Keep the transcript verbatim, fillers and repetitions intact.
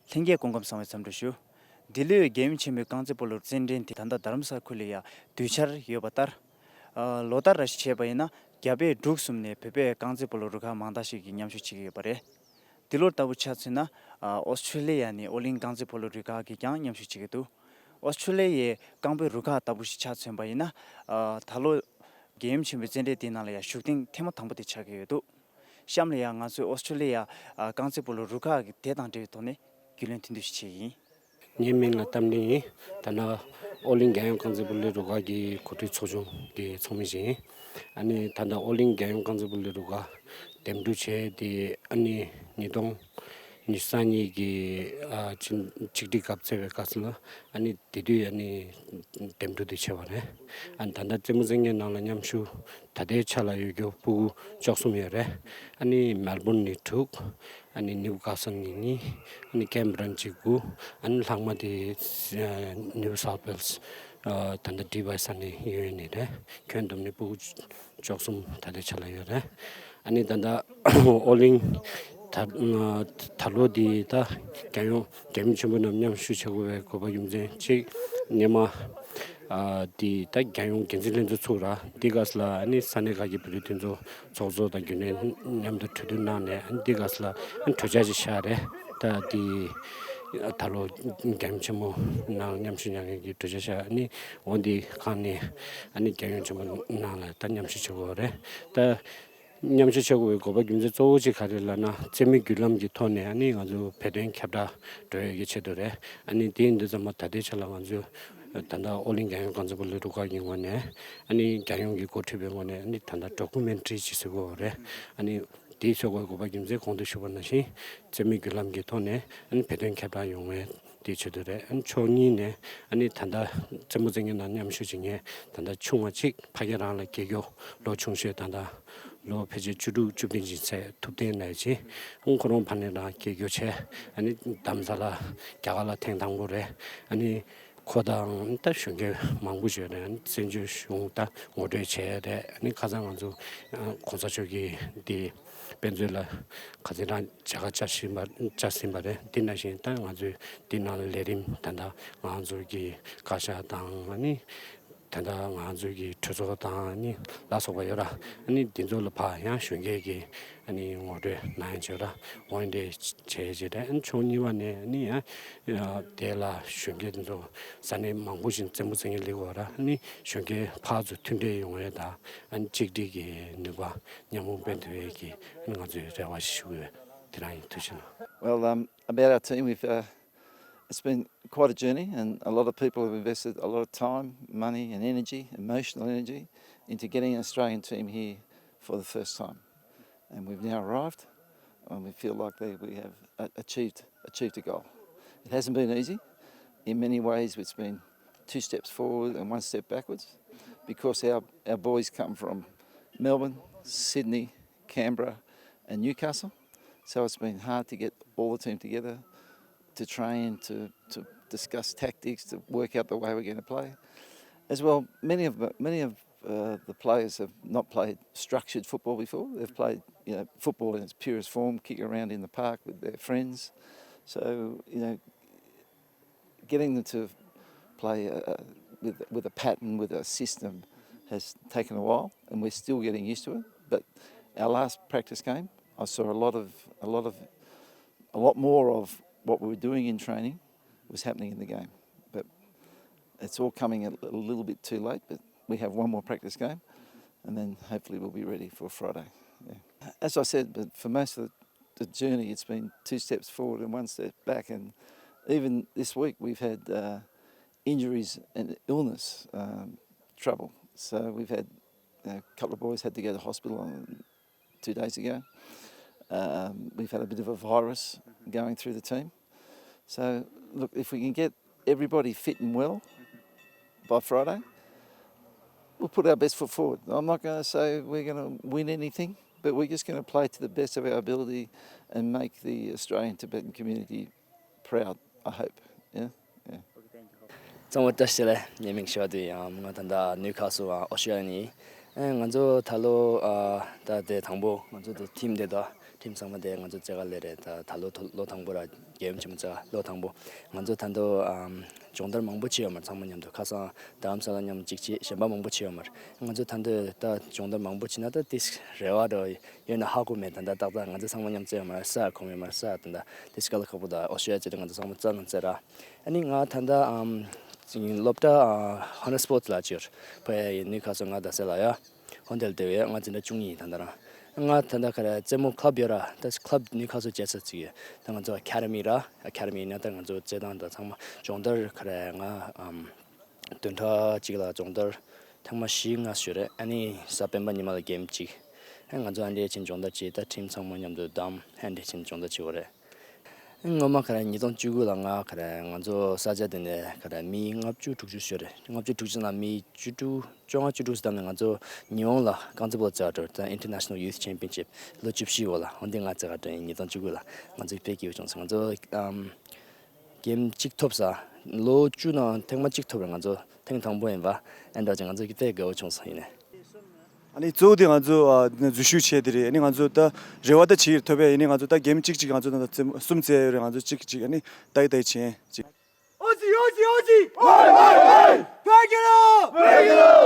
ལྷན་རྒྱས་སྐུ་ཁམས་བཟང་བའི་འཚམས་འདྲི་ཞུ། འདི་ལོའི་རྒྱལ་ཡུམ་ཆེན་མོའི་རྐང་རྩེད་སྤོ་ལོ་རྩེད་འགྲན་དེ་ད་ལྟ་རྡ་རམ་ས་ཁུལ་ལ་ཡ་དུས་འཆར་ཡོད་པ་ལྟར། ཨ་ལོ་ལྟར་ར་ཞིག་བྱས་པ་ཡིན་ན་རྒྱ་བལ་འབྲུག་གསུམ་ནས་བོད་པའི་རྐང་རྩེད་སྤོ་ལོ་རུ་ཁག་མང་དག་ཞིག་གིས་མཉམ་ཞུགས་བྱེད་ཀྱི་ཡོད་པ་རེད། འདི་ལོར་ལྟ་བུ་ཆ་མཚོན་ན། ཨ་ཨོ་སི་ཁྲུ་ལི་ཡ་ནས་ཨོ་གླིང་རྐང་རྩེད་སྤོ་ལོ་རུ་ཁག་གིས་ཀྱང་མཉམ་ཞུགས་བྱེད་ཀྱི་འདུག་ཨོ་སི་ཁྲུ་ལི་ཡའི་རྐང་སྤོལ་རུ་ཁག་ལྟ་བུ་ཞིག་ཆ་མཚོན་པ་ཡིན་ན། ཨ་ད་ལོ་རྒྱལ་ཡུམ་ཆེན་མོའི་རྩེད་འགྲན་དེའི་ནང་ལ་ཡང་ཞུགས་ཐེངས་ཐེངས་མ་དང་པོ་དེ་ཆགས་ཀྱི་ཡོད་འདུག་གཤམ་ལ་ཡང་ང་ཚོས་ཨོ་སི་ཁྲུ་ལི་ཡ་ཨ་རྐང་རྩེད་སྤོ་ལོ་རུ་ཁག་གི་དེ་དང་འབྲེལ་བའི་ཐོག་ནས་རྒྱུས་ལོན་ཐུང་ཐུང་ཞིག་བྱས་ཡིན། ངའི་མིང་ལ་གཏམ་གླིང་ཡིན། ད་ལྟ་ཨོ་གླིང་རྒྱལ་ཡོངས་རྐང་རྩེད་སྤོ་ལོ་རུ་ཁག་གི་གོ་སྒྲིག་ཚོགས་ཆུང་གི་ཚོགས་མི་ཞིག་ཡིན། ཨ་ནི་ད་ལྟ་ཨོ་གླིང་རྒྱལ་ཡོངས་རྐང་རྩེད་སྤོ་ལོ་རུ་ཁག་འདེམས་སྒྲུག་བྱས་ཏེ། ཨ་ནི་ཉིས་སྟོང་ཉི་ཤུ་རྩ་གཉིས་ཀྱི་ཨ་ཆིག་ཆིག་སྒྲིལ་སྐབས་བརྩི་བའི་སྐབས་སུ་ལ། ཨ་ནི་དེ་དུས་ཨ་ནི་འདེམས་སྒྲུག་དེ་བྱས་པ་རེད། ཨ་ནི་ད་ལྟ་རྩེད་མོ་རྩེད་མཁན་ནང་ལ་མཉམ་ཞུགས་ད་ལྟའི་ཆ་ལ་ཡོད་རྒྱུ་སྤུ་གུ་བཅུ་གསུམ་ཡོད་རེད། ཨ་ནི་མེལ་བོན་ནས་དྲུག་ཨ་ནི་ནིའུ་ཀ་སལ་ནས་གཉིས། ཨ་ནི་ཀེམ་བྷི་རན་གཅིག་དགུ། ཨ་ནི་ལྷག་མ་དེ་ཨ་ནིའུ་སའུཐ་ཝེལ་སི། ཨ་ད་ལྟ་ཌི་ཝའི་ས་ནས་ཡོད་ནི་རེད། ཁྱོན་བསྡོམས་ནས་སྤུ་གུ་བཅུ་གསུམ་ད་ལྟའི་ཆ་ལ་ཡོད་རེད། ཨ་ནི་ད་ལྟ་ཨོ་གླིང་ད་ད་ལོ་འདི་ད་རྒྱལ་ཡོངས་རྒྱལ་ཡུམ་ཆེན་མོ་ནང་མཉམ་ཞུགས་བྱེད་དགོས་པའི་དགོས་པ་རྒྱུ་མཚན་གཅིག་སྔོན་མ་ཨ་འདི་ད་རྒྱལ་ཡོངས་འགན་འཛིན་ལྷན་ཚོགས་ཚུགས་ར། འདི་སྐབས་ལ་ཨ་ནི་ས་གནས་ཁག་གི་བོད་རིགས་མཐུན་ཚོགས་ཚོགས་གཙོ་དང་རྒྱུན་ལས་མཉམ་དུ་གྲོས་བསྡུར་གནང་ནས། ཨ་ནི་འདི་སྐབས་ལ་ཨ་ནི་གྲོས་འཆར་ཅིག་བཞག་རེད། ད་འདི་ད་ལོ་རྒྱལ་ཡུམ་ཆེན་མོ་ནང་མཉམ་ཞུགས་མྱངས་མཁན་གྱི་གྲོས་འཆར་བཞག་ཨ་ནི་འོ་འདི་སྒང་ནས་ཨ་ནི་རྒྱལ་ཡུམ་ཆེན་མོ་ནང་ལ་ད་མཉམ་ཞུགས་བྱེད་དགོས་རེད། ད་མཉམ་ཞུགས་བྱེད་དགོས་པའི་དགོས་པ་རྒྱུ་མཚན་གཙོ་བོ་གཅིག་ག་རེ་ལབ་ན། རྩེད་མོའི་བརྒྱུད་ལམ་གྱི་ཐོག་ནས་ཨ་ནི་ང་ཚོ་བོད་དོན་ཁྱབ་བསྒྲགས་འགྲོ་ཡག་གི་ཆེད་དུ་རེད། ཨ་ནི་དེ་ཡིན་དུས་ཙམ་པ་ད་ལྟའི་ཆ་ལ་ང་ཚོ་ད་ལྟ་ཨོ་གླིང་རྒྱལ་ཡོངས་རྐང་རྩེད་སྤོ་ལོ་རུ་ཁག་གི་ངོས་ནས། ཨ་ནི་རྒྱལ་ཡོངས་ཀྱི་འགོ་ཁྲིད་པའི་ངོས་ནས། ཨ་ནི་ད་ལྟ་ཌོ་ཀུ་མེན་ཊི་རི་ཅིག་བཟོ་དགོས་པ་རེད། ཨ་ནི་དེའི་བཟོ་དགོས་པའི་དགོས་པ་རྒྱུ་མཚན་གོང་དུ་ཞུས་པ་ནང་བཞིན་རྩེད་མོའི་བརྒྱུད་ལམ་གྱི་ཐོག་ནས་ཨ་ནི་བོད་དོན་ཁྱབ་བསྒྲགས་ཡོང་བའི་དེའི་ཆེད་དུ་རེད། ཨ་ནི་ཕྱོགས་གཉིས་ནས་ཨ་ནི་ད་ལྟ་རྩེད་མོ་རྩེད་མཁན་ནང་མཉམ་ཞུགས་བྱེད་མཁན་ད་ལྟ་ཆུང་བ་གཅིག་ཕ་གི་རང་ལ་སྐྱེས་རྒྱུ་ལོ་ཆུང་ཤོས། ད་ལྟ་ལོ་ཕལ་ཆེར་བཅུ་དྲུག་བཅུ་བདུན་ཅིག་ཚད། ཐུབ་བསྟན་ལབ་ཡག་ཅིག་ཨང་ཁོ་རང་ཕ་ནས་རང་སྐྱེས་རྒྱུ་བྱས། ཨ་ནི་རྡ་རམ་ས་ལ་རྒྱ་གར་ལ་ཐེངས་དང་པོ་རེད། ཨ་ནི་ཁོ་དང་ད་གཞོན་སྐྱེས་མང་པོ་ཞིག་རེད། ཨ་ནི་བཙན་བྱོལ་གཞུང་ད་ངོ་སྤྲོད་བྱས་རེད། ཨ་ནི་ཁ་སང་ང་ཚོ་ཨ་གོང་ས་མཆོག་གིས་འདི་དཔེ་མཛོད་ལ་ཁ་སང་རང་མཇལ་ཁ་བཅར་ཟིན་པ་བཅར་ཟིན་པ་རེད། འདི་ནང་བཞིན་ད་ང་ཚོས་འདི་ནང་ལ་ལས་རིམ་ད་ལྟ་ང་ཚོ་གི་བཀའ་ཤག་དང་། ཨ་ནི་ད་ལྟ་ང་ཚོ་གི་གྲོས་ཚོགས་དང་ཨ་ནི་ལ་སོགས་པ་ཡོད་ར། ཨ་ནི་འདི་ཚོ་ལ་ཕར་ཡང་གཞོན་སྐྱེས་ཀྱི་ཨ་ནི་ངོ་སྤྲོད་གནང་ཡག་བྱས་ར། འོ་འདི་བྱས་བྱས་ར། ཨ་ནི་ཕྱོགས་གཉིས་པ་ནས་ཨ་ནི་ཡང་དེ་ལ་གཞོན་སྐྱེས་འདི་ཚོ་ས་གནས་མང་པོ་ཞིག་རྩེད་མོ་རྩེ་མཁན་སླེབས་ཡོད་ར། ཨ་ནི་གཞོན་སྐྱེས་ཕར་ཚུར་མཐུན་འབྲེལ་ཡོང་བའི་དང་། ཨ་ནི་གཅིག་སྒྲིལ་གྱི་ནུས་པ་མཉམ་སྤུངས་སྤེལ་ཐུབ་ཡག་གི་ཨ་ནི་ང་ཚོས་རེ་བ་ཞུ་གི་ཡོད། དེ་རང་ཡིན། ཐུགས་རྗེ་གནང་། Well, um, about our team, we've uh, it's been quite a journey, and a lot of people have invested a lot of time, money, and energy, emotional energy, into getting an Australian team here for the first time. And we've now arrived, and we feel like they, we have a- achieved achieved a goal. It hasn't been easy. In many ways, it's been two steps forward and one step backwards, because our, our boys come from Melbourne, Sydney, Canberra, and Newcastle. So it's been hard to get all the team together to train, to, to discuss tactics, to work out the way we're going to play. As well, many of many of uh, the players have not played structured football before. They've played, you know, football in its purest form, kick around in the park with their friends. So, you know, getting them to play uh, with with a pattern, with a system, has taken a while, and we're still getting used to it. But our last practice game, I saw a lot of a lot of a lot more of what we were doing in training was happening in the game. But it's all coming a, a little bit too late. But we have one more practice game, and then hopefully we'll be ready for Friday. Yeah. As I said, but for most of the, the journey, it's been two steps forward and one step back. And even this week, we've had uh, injuries and illness um, trouble. So we've had, you know, a couple of boys had to go to hospital on two days ago. Um, we've had a bit of a virus going through the team. So, look, if we can get everybody fit and well by Friday, we'll put our best foot forward. I'm not going to say we're going to win anything, but we're just going to play to the best of our ability and make the Australian Tibetan community proud, I hope. Yeah? Yeah. གཙང་བོ་བཀྲ་ཤིས་བདེ་ལེགས། ངའི་མིང་ཞོ་དུ་ཡང་ང་ད་ལྟ་ནིའུ་ཁ་སལ་ཨོ་སི་ཊེ་ལི་ཡ་ནས་ཡིན། ཨེ་ང་ཚོ་ད་ལོ་ཨ་ད་དེ་དང་པོ་ང་ཚོ་དེ་ཊིམ་དེ་དང་ ཁྲིམས་ཚང་མ་དེ་ང་ཚོ་རྩེ་ག་ལེ་རེད། ད་ད་ལོ་ཐོ་ལོ་དང་པོ་ར། རྒྱལ་ཡུམ་ཆེན་མོ་རྩེ་ག་ལོ་དང་པོ། ང་ཚོ་ད་དུང་ཨམ་སྦྱོང་བརྡར་མང་པོ་བྱས་ཡོད་མ་རེད། ཚང་མ་མཉམ་དུ་ཁ་སང་རྡ་རམ་ས་ལ་མཉམ་གཅིག་བྱས། གཞན་པ་མང་པོ་བྱས་ཡོད་མ་རེད། ང་ཚོ་ད་དུང་ད་སྦྱོང་བརྡར་མང་པོ་བྱས་ན་ད་ཏིས་རེ་བ་འདྲ་ཡོད་ན་ཧ་གོ་མེད། ད་ད་ཏག་ཏག་ང་ཚོ་ཚང་མ་མཉམ་རྩེ་ཡོད་མ་རེད། ས་གོམ་ཡོད་མ་རེད། ས་ད་ད་ཏིས་ཀ་ལ་ཁག་པོ། ད་ཨོ་ཤོ་ཡ་ཅེ་ད་ང་ཚོ་ཚང་མ་རྩ་ནང་རྩེ་ར། ཨ་ནི་ང་ད་ད་ཨམ་སློབ་གྲྭ་ཧོ་ནར་སི་སྤོར་ཊི་ལ་ཅིག་ཡོད་རེད། ཕ་ཡ་ཡིན་ནི་ཁ་སང་ང་ད་སེ་ལ་ཡ། ཧོན་དེལ་དེ་བས་ང་འཛིན་གྲྭ་བཅུ་གཉིས་ཡིན་ད་ལྟ་རང་། ང་ད་ལྟ་ག་རེ་རྩེད་མོ་ཀླབ་ཡོད་ར། ད་ཀླབ་ནི་ཁ་སོ་བྱས་ཚར་ཅིག་ཡོད། ད་ང་ཚོ་ཨ་ཁ་ཌེ་མི་ར། ཨ་ཁ་ཌེ་མི་ཡིན་ན་ད་ང་ཚོ་རྩེད་ཐང་ད་ཚང་མ་སྦྱོང་བརྡར་ག་རེ་ང་ཨམ་བདུན་ཕྲག་གཅིག་ལ་སྦྱོང་བརྡར་ཐེངས་མ་བཞི་ལྔ་ཞུ་རེད། ཨ་ནི་གཟའ་སྤེན་པ་ཉི་མ་ལ་གེམ་གཅིག་ཨ་ང་ཚོ་ཨ་འདྲས་ཕྱིན་སྦྱོང་བརྡར་བྱས། ད་ཁྲིམས་ཚང་མ་མཉམ་དུ་བདམས། ཨ་འདྲས་ཕྱིན་སྦྱོང་བརྡར་བྱེད་དགོས་རེད། སྔོན་མ་ག་རེ་ཉིས་སྟོང་བཅུ་དགུ་ལ་ང་ག་རེ་ང་ཚོ་ས་ཆ་དེ་ནས་ག་རེ་མི་ལྔ་བཅུ་དྲུག་ཅུ་ཤོར་རེད། ལྔ་བཅུ་དྲུག་ཅུ་ནང་མི་བཅུ་དྲུག་བཅོ་ལྔ་བཅུ་དྲུག་ཙམ་བདམས་ནས་ང་ཚོ་ཉི་ཧོང་ལ་རྐང་རྩེད་སྤོ་ལོ་རྩེ་བ་འགྲོ། ད་International Youth Championship ལོ་བཅུ་བཞི་འོག་ལ། འོན་ཏེ་ང་རྩེ་ག་འགྲོ་ཡིན། ཉིས་སྟོང་བཅུ་དགུ་ལ་ང་ཚོ་དཔེ་སྐྱིད་པོ་བྱུང་སོང་། ང་ཚོ་ཨམ་གེམ་གཅིག་ཐོབ་ས། ལོ་བཅུ་ནང་ཐེངས་མ་གཅིག་ཐོབ་རེད། ང་ཚོ་ཐེངས་དང་པོ་ཡིན་པ། ཨེ་འདྲ་ཅིག་ང་ཚོ་དཔེ་དགའ་བོ་བྱུང་སོང་ཡིན་ནས། ཨ་ནི་གཙོ་བོ་དེ་ང་ཚོ་ཨ་འཛུལ་ཞུགས་བྱས་དེ་རེད། ཨ་ནི་ང་ཚོ་ད་རེ་བ་ད་བྱེད་ཐུབ་པས། ཨ་ནི་ང་ཚོ་ད་གེམ་གཅིག་གཅིག་ང་ཚོ་ད་ད་གསུམ་རྩེ་ཡོད་རེད། ང་ཚོ་གཅིག་གཅིག་ཨ་ནི་ད་ཡི་ད་ཡི་ཆེན་གཅིག Aussie, Aussie, Aussie! Oi, oi, oi! Back it up! Back it up!